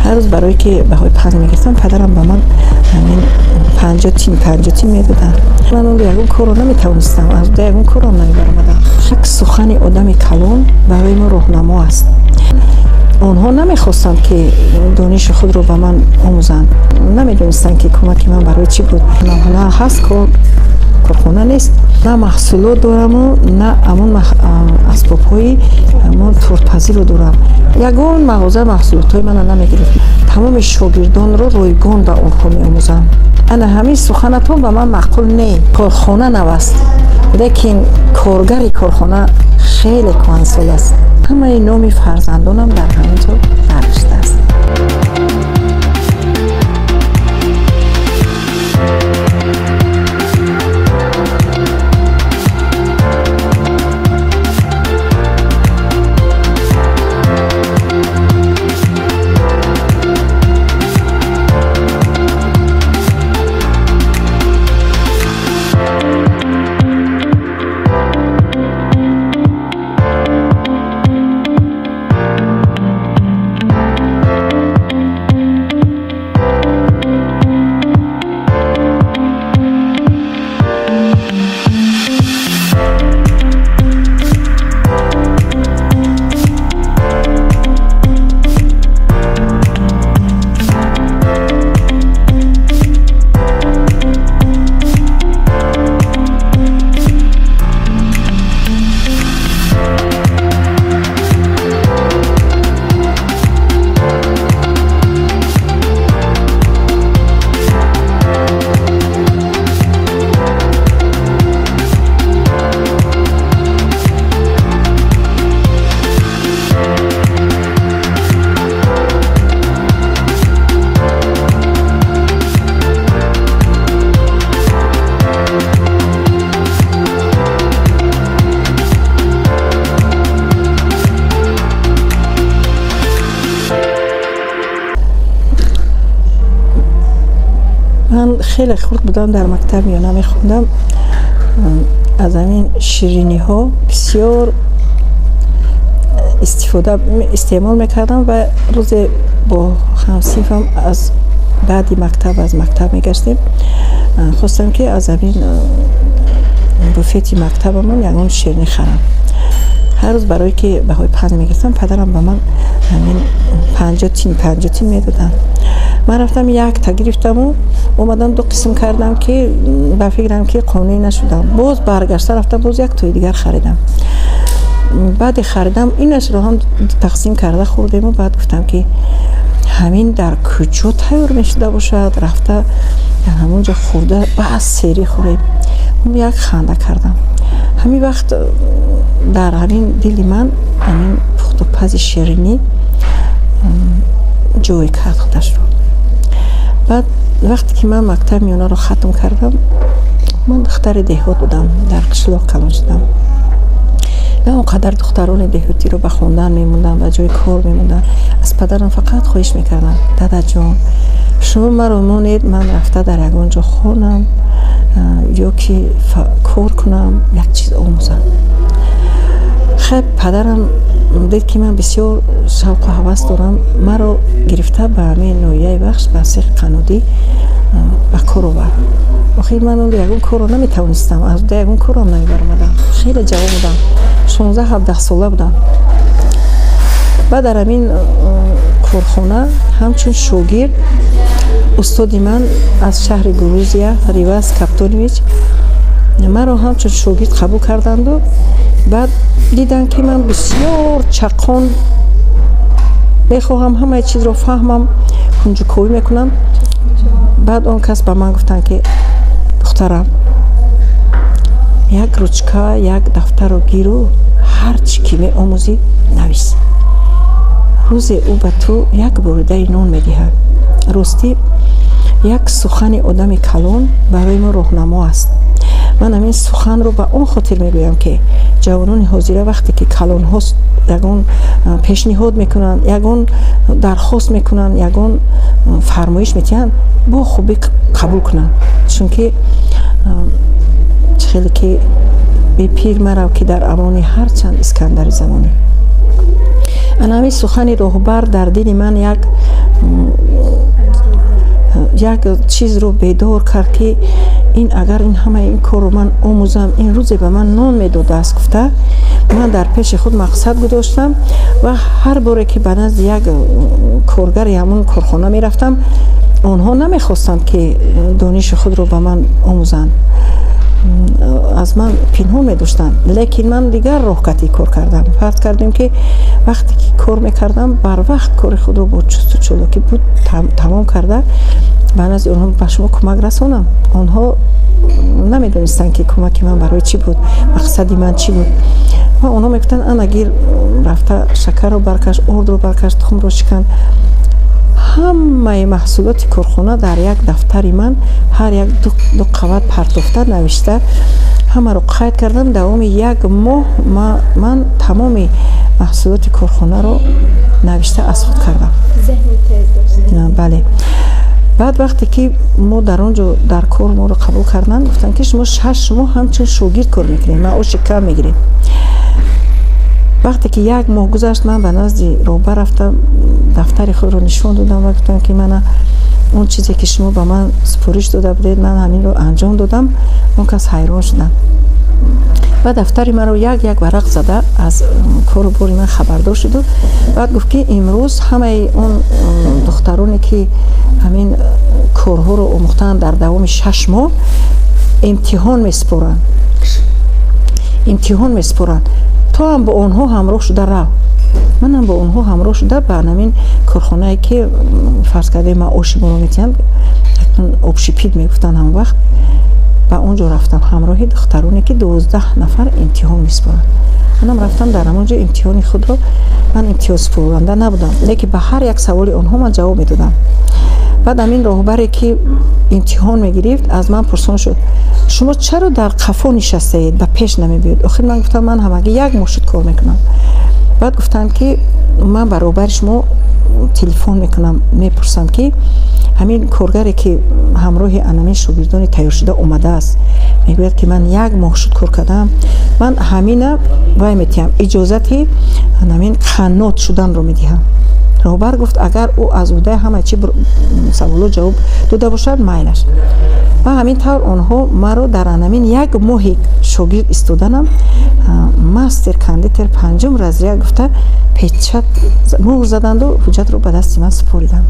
Ҳар рӯз барое ки баҳои панҷ мегирифтам, падарам ба ман ҳамин 50 тин 50 тин медоданд. Ман он ягон корро наметавонистам, аз уда ягон корам намебаромадам. Як сухани одами калон барои мо роҳнамо аст. Онҳо намехостанд, ки дониши худро ба ман омӯзанд, намедонистанд, ки кӯмаки ман барои чӣ буд. На ҳаст кор, корхона нест, на маҳсулот дораму, на ҳамон асбобҳои ҳамон тортпазиро дорам. Ягон мағоза маҳсулотҳои мана намегирифт. Тамоми шогирдонро ройгон ба онҳо меомӯзам. Ана ҳамин суханатон ба ман маъқул не. Корхона нав аст, лекин коргари корхона хеле кӯҳансол аст. Ҳамаи номи фарзандонам дар ҳамин ҷо дарҷ шудааст. Ман хеле хурд будам, дар мактаб миёна мехондам. Аз ҳамин шириниҳо бисёр истифода истеъмол мекардам ва рӯзе бо ҳамсинфам аз баъди мактаб аз мактаб мегаштем. Хостам, ки аз ҳамин буфети мактабамон ягон ширинӣ харам. Ҳар рӯз барое ки баҳои панҷ мегирифтам, падарам ба ман ҳамин 50 тин 50 тин медоданд. Ман рафтам, якта гирифтаму омадам, ду қисм кардам, ки ба фикрам, ки қонеъ нашудам. Боз баргашта рафтам, боз як тои дигар харидам. Баъде харидам, инашро ҳам тақсим карда хӯрдему баъд гуфтам, ки ҳамин дар куҷо тайёр мешуда бошад, рафта дар ҳамон ҷо хӯрда, баъд серӣ хӯрем. Як ханда кардам. Ҳамин вақт дар ҳамин дили ман ҳамин пухтупази ширинӣ ҷой кард худашро. Баъд вақте ки ман мактаб миёнаро хатм кардам, ман духтари деҳот будам, дар қишлоқ калон шудам. На он қадар духтарони деҳотиро ба хондан мемонданд, ба ҷои кор мемонданд. Аз падарам фақат хоҳиш мекардам: «Дадаҷон, шумо маро монед, ман рафта дар ягон ҷо хонам ё ки кор кунам, як чиз омӯзам». Хеб, падарам дид, ки ман бисёр шавқу ҳавас дорам, маро гирифта ба ҳамин ноҳияи Вахш, ба сехи қаннодӣ ба кор овард. Охир ман он ягон корро наметавонистам, аз уда ягон корам намебаромадам, хеле ҷавон будам, 16-17 сола будам. Баъд дар ҳамин корхона ҳамчун шогирд устоди ман аз шаҳри Грузия, Риваз Каптонович, маро ҳамчун шогирд қабул карданду баъд диданд, ки ман бисёр чаққон, мехоҳам ҳамаи чизро фаҳмам, кунҷуковӣ мекунам. Баъд он кас ба ман гуфтанд, ки духтарам, як ручка, як дафтарро гиру ҳар чӣ ки меомӯзӣ, навис. Рӯзе ӯ ба ту як буридаи нон медиҳад. Ростӣ, як сухани одами калон барои мо роҳнамо аст. Ман ҳамин суханро ба он хотир мегӯям, ки ҷавонони ҳозира вақте ки калонҳо ягон пешниҳод мекунанд, ягон дархост мекунанд, ягон фармоиш медиҳанд, бо хубӣ қабул кунанд, чунки хеле ки бепир марав, ки дар амони ҳарчанд Искандари замонӣ. Ана ҳамин сухани роҳбар дар дили ман як Як чизро бедор кард, ки ин агар ин ҳамаи ин корро ман омӯзам, ин рӯзе ба ман нон медодааст, гуфта ман дар пеши худ мақсад гузоштам. Ва ҳар боре ки ба назди як коргари ҳамон корхона мерафтам, онҳо намехостанд, ки дониши худро ба ман омӯзанд, аз ман пинҳон медоштанд. Лекин ман дигар роҳкатӣ кор кардам. Фарз кардем, ки вақте ки кор мекардам, барвақт кори худро бо чусту чолокӣ буд тамом карда, ба назди онҳо ба шумо кӯмак расонам. Онҳо намедонистанд, ки кӯмаки ман барои чӣ буд, мақсади ман чӣ буд. Ва онҳо мегуфтанд: «Ана гир, рафта шакарро баркаш, ордро баркаш, тухмро шикан». Ҳамаи маҳсулоти корхона дар як дафтари ман ҳар як ду қабат партофта, навишта, ҳамаро қайд кардам. Давоми як моҳ ман тамоми маҳсулоти корхонаро навишта аз худ кардам. Бале. Баъд вақте ки мо дар он ҷо дар кор моро қабул карданд, гуфтанд, ки шумо 6 моҳ ҳамчун шогирд кор мекунед, маоши кам мегиред. Вақте ки як моҳ гузашт, ман ба назди роҳбар рафтам, дафтари худро нишон додам ва гуфтам, ки мана он чизе, ки шумо ба ман супориш дода будед, ман ҳаминро анҷом додам. Он кас ҳайрон шуданд ва дафтари маро як як варақ зада, аз кору бори ман хабардор шуду баъд гуфт, ки имрӯз ҳамаи он духтароне, ки ҳамин корҳоро омӯхтаанд, дар давоми 6 моҳ имтиҳон месупоранд, имтиҳон месупоранд, то ҳам бо онҳо ҳамроҳ шуда рав. Манам бо онҳо ҳамроҳ шуда ба ҳамин корхонае, ки фарз кардаи маоши моро метиҳанд, общепит мегуфтанд ҳамон вақт, ба он ҷо рафтам ҳамроҳи духтароне, ки 12 нафар имтиҳон месупоранд. Манам рафтам дар ҳамон ҷо имтиҳони худро. Ман имтиҳонсупоранда набудам, лекин ба ҳар як саволи онҳо ман ҷавоб медодам. Баъд ҳамин роҳбаре, ки имтиҳон мегирифт, аз ман пурсон шуд: «Шумо чаро дар қафо нишастаед, ба пеш намебиёед?» Охир ман гуфтам: «Ман ҳамагӣ як моҳ шуд кор мекунам». Баъд гуфтанд, ки ман ба роҳбари шумо телефон мекунам, мепурсам, ки ҳамин коргаре, ки ҳамроҳи анамин шогирдони тайёршуда омадааст, мегӯяд, ки ман як моҳ шуд кор кардам, ман ҳамина вай метиҳам, иҷозати ҳамин қаннод шуданро медиҳам. Роҳбар гуфт: «Агар ӯ аз уҳдаи ҳама чи саволо ҷавоб дода бошад, майлаш». Ва ҳамин тавр онҳо маро дар анамин як моҳи шогирд истоданам мастер кондитер панҷум разряд гуфта печать, муҳр заданду ҳуҷҷатро ба дасти ман супориданд.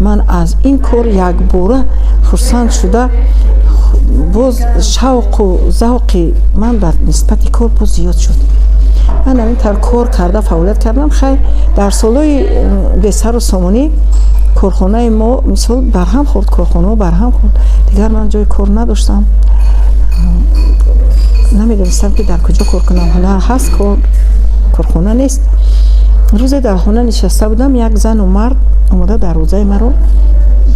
Ман аз ин кор якбора хурсанд шуда, боз шавқу завқи ман бар нисбати кор боз зиёд шуд. Ман ҳамин тавр кор карда, фаъолият кардам. Хайр, дар солҳои бесару сомонӣ корхонаи мо мисол барҳам хӯрд, корхонаҳо барҳам хӯрд. Дигар ман ҷои кор надоштам, намедонистам, ки дар куҷо кор кунам. Ҳунар ҳаст, корхона нест. Рӯзе дар хона нишаста будам, як зану мард омода дарвозаи маро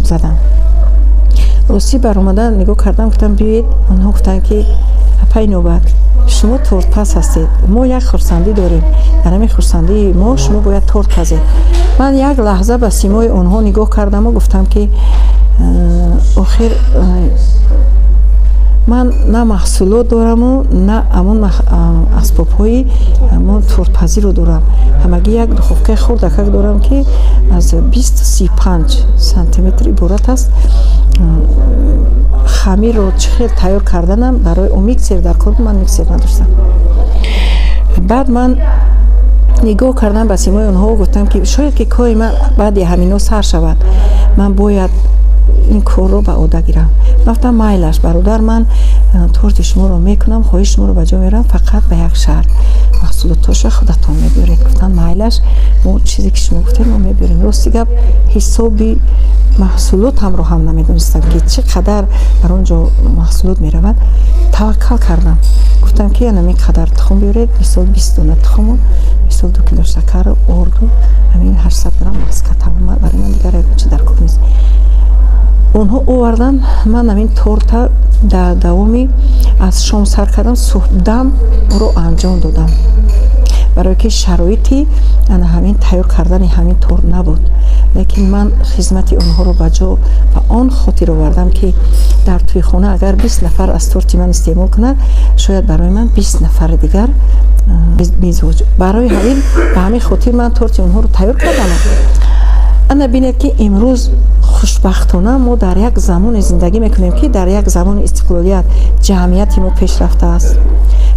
заданд. Ростӣ, баромада нигоҳ кардам, гуфтам: «Биёед». Онҳо гуфтанд, ки апаи Нобат, шумо тортпаз ҳастед, мо як хурсандӣ дорем, дар ҳамин хурсандии мо шумо бояд торт пазед. Ман як лаҳза ба симои онҳо нигоҳ кардаму гуфтам, ки охир ман на маҳсулот дораму на ҳамон асбобҳои ҳамон тортпазиро дорам. Ҳамагӣ як духовкаи хурдакак дорам, ки аз 20-35 сантиметр иборат аст. Хамирро чӣ хел тайёр карданам, барои о миксер дар кор, ман миксер надоштам. Баъд ман нигоҳ кардам ба симои онҳо, гуфтам, ки шояд ки кори ман баъди ҳамино сар шавад, ман бояд ин корро ба уҳда гирам. Гуфтам: «Майлаш, бародар, ман торти шуморо мекунам, хоҳиши шуморо ба ҷо меорам, фақат ба як шарт: маҳсулотоша худатон мебиёред». Гуфтам: «Майлаш, мо чизе ки шумо гуфтем, мо мебиёрем». Рости гап, ҳисоби маҳсулотамро ҳам намедонистам, ки чӣ қадар дар он ҷо маҳсулот меравад. Таваккал кардам, гуфтам, ки анамин қадар тухм биёред, мисол 20 дона тухму мисол 2 кило шакару орду ҳамин 800 грамм маска, тамом, барои ман дигар ягон чи дар кор нест. Онҳо овардан. Ман ҳамин торта дар давоми аз шом сар кардам, субҳдам ӯро анҷом додам, барое ки шароити ана ҳамин тайёр кардани ҳамин торт набуд. Лекин ман хизмати онҳоро ба ҷо ба он хотир овардам, ки дар тӯйхона агар 20 нафар аз торти ман истеъмол кунад, шояд барои ман 20 нафари дигар мизоҷ. Барои ҳамин, ба ҳамин хотир ман торти онҳоро тайёр кардам. Ана бинед, ки имрӯз хушбахтона мо дар як замоне зиндагӣ мекунем, ки дар як замони истиқлолият ҷамъияти мо пеш рафтааст,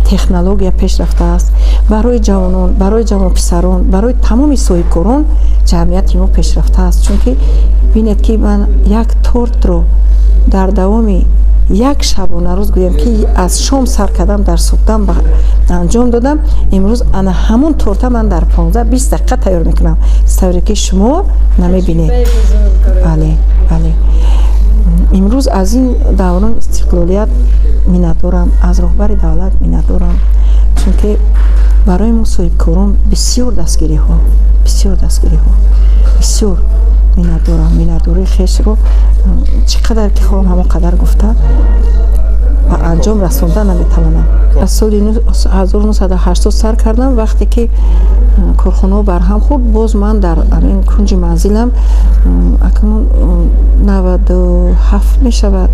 технология пеш рафтааст. Барои ҷавонон, барои ҷавонписарон, барои тамоми соҳибкорон ҷамъияти мо пешрафтааст. Чунки бинед, ки ман як тортро дар давоми як шабонарӯз, гӯям, ки аз шом сар кардам, дар субҳдам анҷом додам. Имрӯз ана ҳамон торта ман дар 15-20 дақиқа тайёр мекунам, тавре ки шумо намебинед. Бале, бале, имрӯз аз ин даврони истиқлолият миннатдорам, аз роҳбари давлат миннатдорам, чунки барои мо соҳибкорон бисёр дастгириҳо, бисёр дастгириҳо, бисёр миннатдорам. Миннатдории хешро чӣ қадар ки хоҳам, ҳамон қадар гуфта ба анҷом расонда наметавонам. Аз соли 1980 сар кардам. Вақте ки корхонаҳо барҳам хӯрд, боз ман дар ин кунҷи манзилам, акнун 97 мешавад,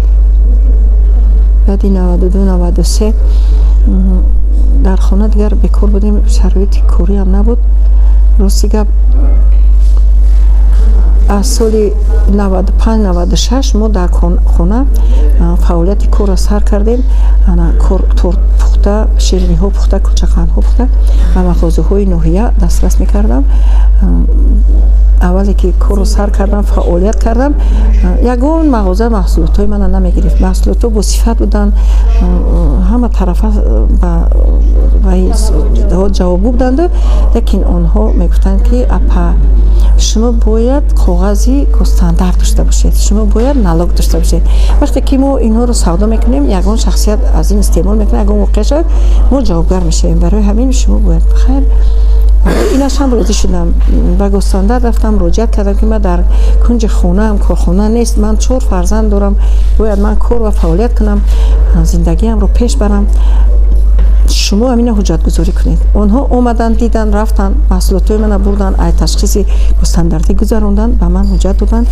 баъди 92, 93 дар хона дигар бекор будем, шароити кориам набуд. Рости гап, аз соли 95, 96 мо дар хона фаъолияти корро сар кардем. Торт пухта, шириниҳо пухта, кулчақандҳо пухта, ба мағозаҳои ноҳия дастрас мекардам. Аввале ки корро сар кардам, фаъолият кардам, ягон мағоза маҳсулотҳои мана намегирифт. Маҳсулотҳо бо сифат буданд, ҳама тарафа ба ҷавобгӯ буданду, лекин онҳо мегуфтанд, ки апа, шумо бояд коғази госстандарт дошта бошед, шумо бояд налог дошта бошед. Вақте ки мо инҳоро савдо мекунем, ягон шахсият аз ин истеъмол мекунад, ягон воқеа шавад, мо ҷавобгар мешавем. Барои ҳамин шумо бояд. Хайр, инаш ҳам розӣ шудам. Ба госстандарт рафтам, муроҷиат кардам, ки ман дар кунҷи хонаам корхона нест, ман чор фарзанд дорам, бояд ман кор ва фаъолият кунам, зиндагиамро пеш барам, шумо ҳамина ҳуҷҷатгузорӣ кунед. Онҳо омаданд, диданд, рафтанд, маҳсулотҳои мана бурданд, ай ташхиси стандартӣ гузаронданд, ба ман ҳуҷҷат доданд.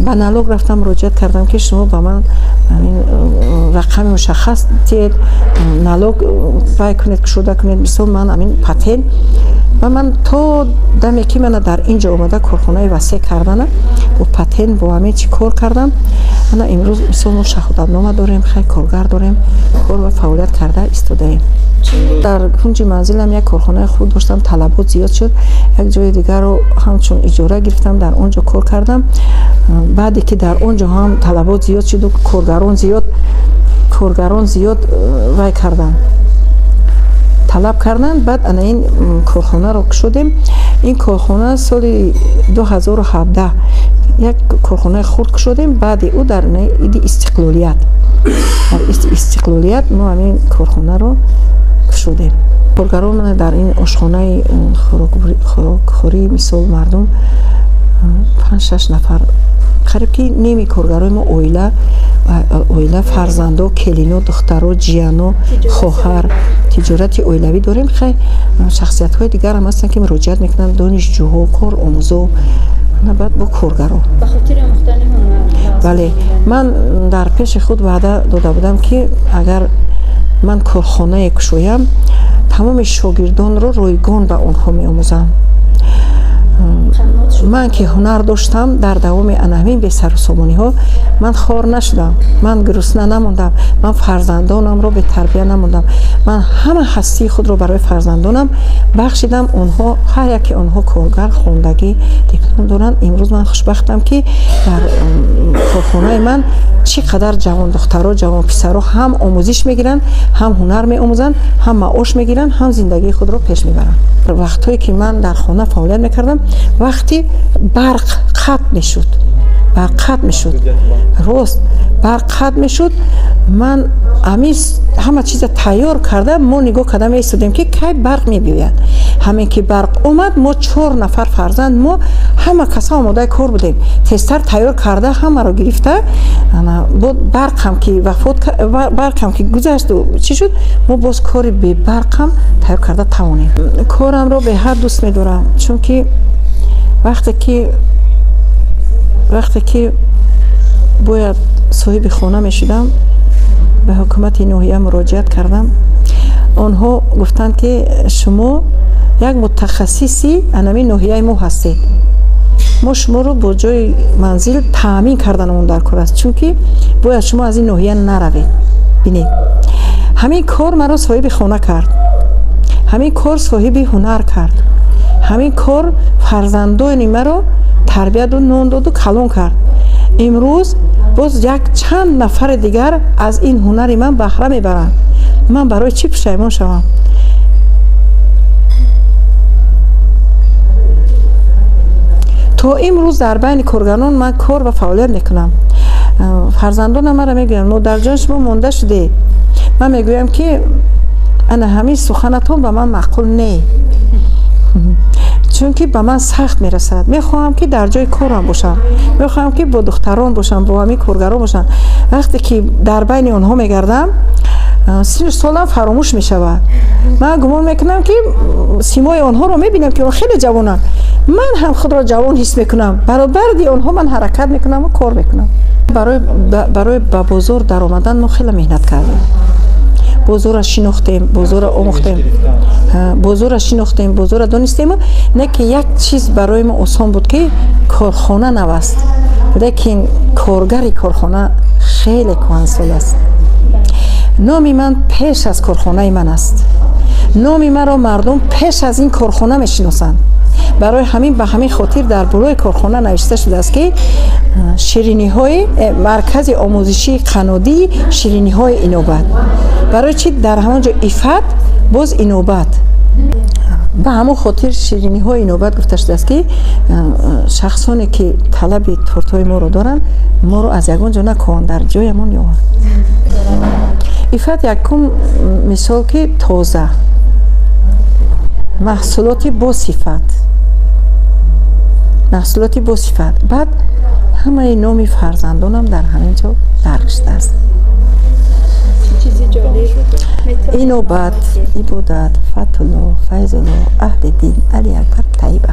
Ба налог рафтам, муроҷиат кардам, ки шумо ба ман ҳамин рақами мушаххас диҳед, налог вай кунед, кушода кунед. Мисол, ман ҳамин патент ва ман то даме ки мана дар ин ҷо омада корхонаи васеъ кардана, бо патент, бо ҳамин чӣ кор кардам. Ана имрӯз, мисол, мо шаҳодатнома дорем, хай, коргар дорем, кор ва фаъолият карда истодаем. Дар кунҷи манзилам як корхонаи худ доштам, талабот зиёд шуд, як ҷои дигарро ҳамчун иҷора гирифтам, дар он ҷо кор кардам. Баъде ки дар он ҷо ҳам талабот зиёд шуду коргарон зиёд вай карданд, талаб карданд, баъд ана ин корхонаро кушодем. Ин корхона соли 2017 як корхонаи хурд кушодем. Баъди ӯ дар иди истиқлолият, дар истиқлолият мо ҳамин корхонаро кушодем. Коргарон дар ин ошхонаи хӯрокхӯрӣ, мисол, мардум панҷ, шаш нафар, қариб ки ними коргарои мо оила оила, фарзандо, келино, духтаро, ҷияно, хоҳар, тиҷорати оилавӣ дорем. Хай, шахсиятҳои дигарам ҳастанд, ки муроҷиат мекунанд, донишҷӯҳо, коромӯзо, баъд бо коргаро. Бале, ман дар пеши худ ваъда дода будам, ки агар ман корхонае кушоям, тамоми шогирдонро ройгон ба онҳо меомӯзам. Ман ки ҳунар доштам, дар давоми ана ҳамин бесарусомониҳо ман хор нашудам, ман гурусна намондам, ман фарзандонамро бетарбия намондам. Ман ҳама ҳастии худро барои фарзандонам бахшидам. Онҳо, ҳар яке онҳо коргар, хондагӣ, диплом доранд. Имрӯз ман хушбахтам, ки дар корхонаи ман чӣ қадар ҷавондухтаро, ҷавонписаро ҳам омӯзиш мегиранд, ҳам ҳунар меомӯзанд, ҳам маош мегиранд, ҳам зиндагии худро пеш мебаранд. Вақтҳое ки ман дар хона фаъолият мекардам, вақти барқ қатъ мешуд, барқ қатъ мешуд, рост, барқ қатъ мешуд, ман ҳамин ҳама чиза тайёр карда, мо нигоҳ карда меистодем, ки кай барқ мебиёяд. Ҳамин ки барқ омад, мо чор нафар фарзанд, мо ҳама каса омодаи кор будем, тезтар тайёр карда, ҳамаро гирифта. Барқам ки вафот, барқам ки гузашту чӣ шуд, мо боз кори бебарқам тайёр карда тавонем. Корамро беҳад дӯст медорам, чунки вақте ки бояд соҳиби хона мешудам, ба ҳукумати ноҳия муроҷиат кардам. Онҳо гуфтанд, ки шумо як мутахассиси анами ноҳияи мо ҳастед. Мо шуморо бо ҷои манзил таъмин карданамон дар кор аст, чунки бояд шумо аз ин ноҳия наравед. Бинед, ҳамин кор маро соҳиби хона кард, ҳамин кор соҳиби ҳунар кард, ҳамин кор фарзандони маро тарбия ду нон доду калон кард. Имрӯз боз як чанд нафари дигар аз ин ҳунари ман баҳра мебаранд. Ман барои чӣ пушаймон шавам? То имрӯз дар байни коргарон ман кор ва фаъолият мекунам. Фарзандонам маро мегӯянд: модарҷон, шумо монда шудед. Ман мегӯям, ки ана ҳамин суханатон ба ман маъқул не, чунки ба ман сахт мерасад. Мехоҳам, ки дар ҷои корам бошам, мехоҳам, ки бо духтарон бошам, бо ҳамин коргарон бошам. Вақте ки дар байни онҳо мегардам, сину солам фаромӯш мешавад. Ман гумон мекунам, ки симои онҳоро мебинам, ки онҳо хеле ҷавонанд. Ман ҳам худро ҷавон ҳис мекунам. Баробарди онҳо ман ҳаракат мекунаму кор мекунам. Барои ба бозор даромадан мо хеле меҳнат кардем. Бозорро шинохтем, бозорро омӯхтем, бозорро шинохтем, бозорро донистему. Не ки як чиз барои мо осон буд, ки корхона нав аст, лекин коргари корхона хеле кӯҳансол аст. Номи ман пеш аз корхонаи ман аст. Номи маро мардум пеш аз ин корхона мешиносанд. Барои ҳамин, ба ҳамин хотир дар болои корхона навишта шудааст, ки шириниҳои маркази омӯзишии қаннодии шириниҳои Инобат. Барои чи дар ҳамон ҷо Ифат, боз Инобат? Ба ҳамон хотир шириниҳои Инобат гуфта шудааст, ки шахсоне, ки талаби тортҳои моро доранд, моро аз ягон ҷо накоҳанд, дар ҷоямон ёванд. Ифат якум мисол, ки тоза, маҳсулоти босифат, маҳсулоти босифат. Баъд ҳамаи номи фарзандонам дар ҳамин ҷо дарк шудааст: Инобат, Ибодат, Фатулло, Файзулло, Аҳлиддин, Алиакбар, Таиба.